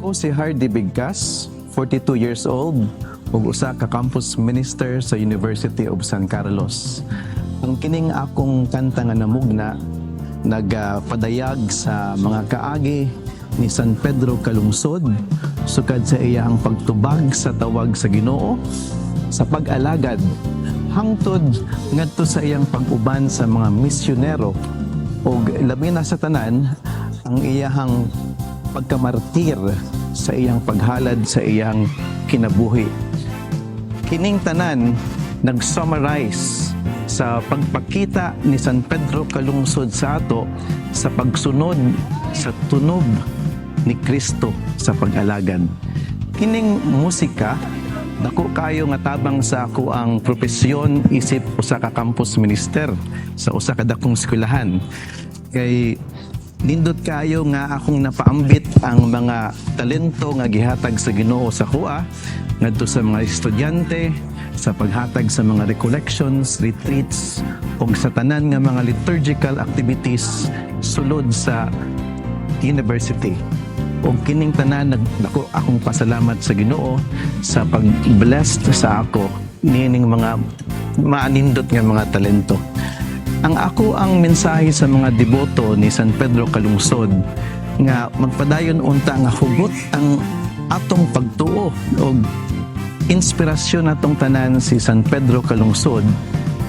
Ako si Hardy Bigkas, 42 years old, ug usa ka campus minister sa University of San Carlos. Ang kining akong kanta nga namugna nagapadayag sa mga kaagi ni San Pedro Calungsod sukad sa iyang pagtubag sa tawag sa Ginoo sa pag-alagad hangtod ngadto sa iyang pag-uban sa mga misyonero ug labi na sa tanan ang iyahang pagkamartir sa iyang paghalad sa iyang kinabuhi. Kining tanan nag-summarize sa pagpakita ni San Pedro Calungsod sa ato sa pagsunod sa tunob ni Kristo sa pag-alagad. Kining musika dako kayo nga tabang sa akoang propesyon isip usa ka campus minister sa usa ka dakong eskwelahan. Kay nindot kayo nga akong napaambit ang mga talento nga gihatag sa Ginoo sa akoa ngadto sa mga estudyante sa paghatag sa mga recollections, retreats ug sa tanan nga mga liturgical activities sulod sa university. Ug kining tanan nagdako akong pasalamat sa Ginoo sa pag-blessed sa ako niining mga maanindot nga mga talento. Ang ako ang mensahe sa mga deboto ni San Pedro Calungsod nga magpadayon unta nga hugot ang atong pagtuo og inspirasyon natong tanan si San Pedro Calungsod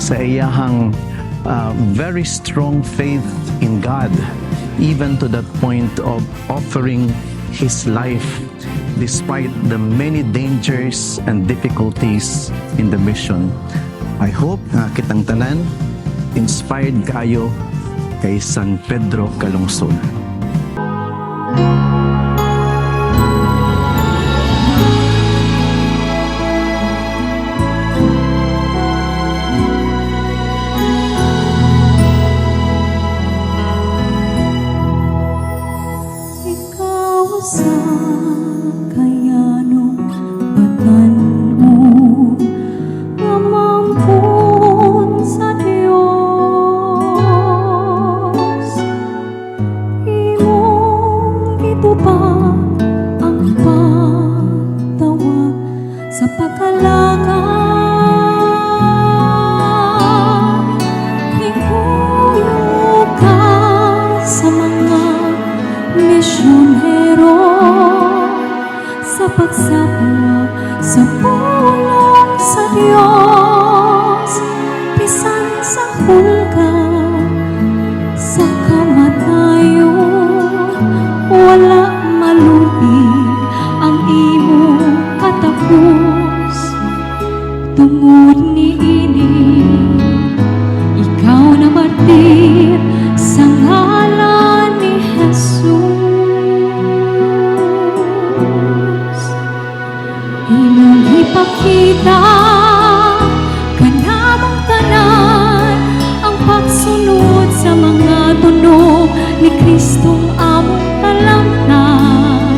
sa iyahang very strong faith in God, even to that point of offering his life despite the many dangers and difficulties in the mission. I hope nga kitang tanan inspired kayo kay San Pedro Calungsod. Ikaw sa kayanong batan-on nga maampon sa Dios, imong gitubag ang pagtawag sa pag-alagad. Nikuyog ka sa mga misyonero sa pagsabwag sa pulong sa Dios, bisan sa hulga sa kamatayon, wala malubi ang imong katapos. Tungod niini, ikaw na martir sa ngalan ni Jesus. Imong ipakita kanamong tanan ang pagsunod sa mga tunog ni Kristong among talamnan.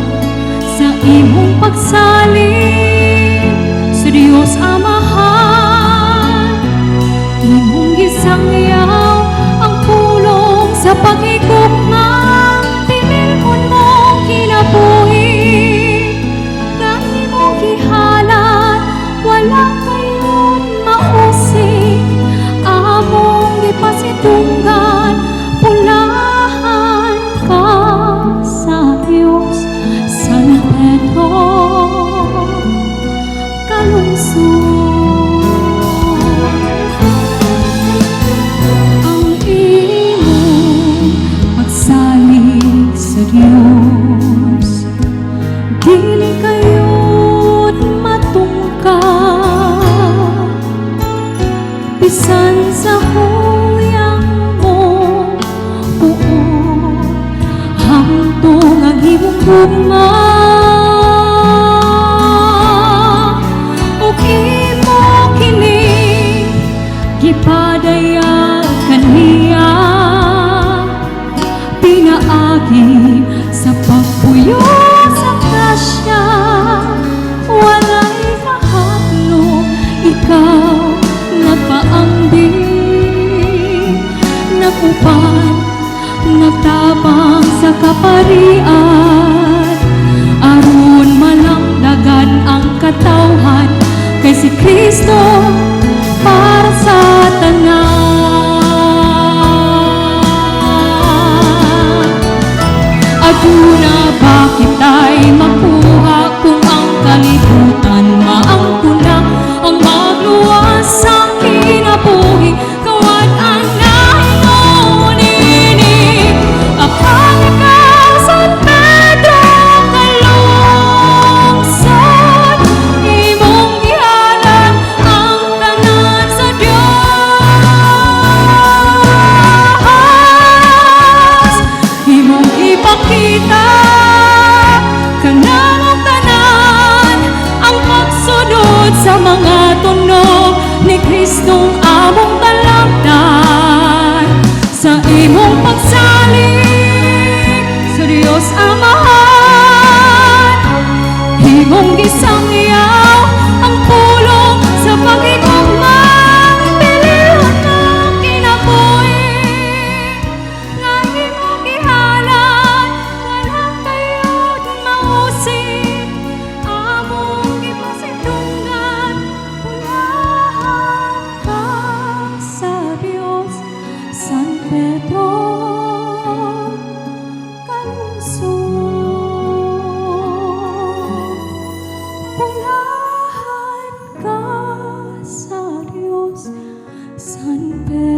Sa imong pagsalig sa Dios Amahan, imong gisangyaw ang pulong sa paghigugma, timilhon mong kinabuhi nga imong gihalad, wala kayon mausik, among gipasitunggan, pulahan ka sa Dios, San Pedro Calungsod. Ang imong pagsalig sa Dios dili kayod matungkad, bisan sa huyang mo puot, hamtong ang imong gugma ug imo kini gipadayag kaniya pinaagi sa pagpuyo sa grasya. Walay kahadlok, ikaw nagpaambit, nag-uban, nagtabang sa kaparian aron Kristo para sa tanan. Aduna ba kita'y makuha kung ang kalibutan maangkon na ang magluwas sa kinabuhi? Kawad-an na hinuon ini. Apan ikaw, San Pedro Calungsod, imong gihalad ang tanan sa Diyos. Imong ipakita kanamong tanan ang pagsunod sa mga tunog ni Kristong among talangdan. Sa imong pagsalig sa Diyos Amahan, imong gisangyaw ang pulong sa paghigugma, bilihon ng kinabuhi nga imong gihalad, wala kayod mausik. Among gipasidunggan, pulahan ka sa Dios, San Pedro Calungsod. Pulahan ka sa Dios, San Pedro.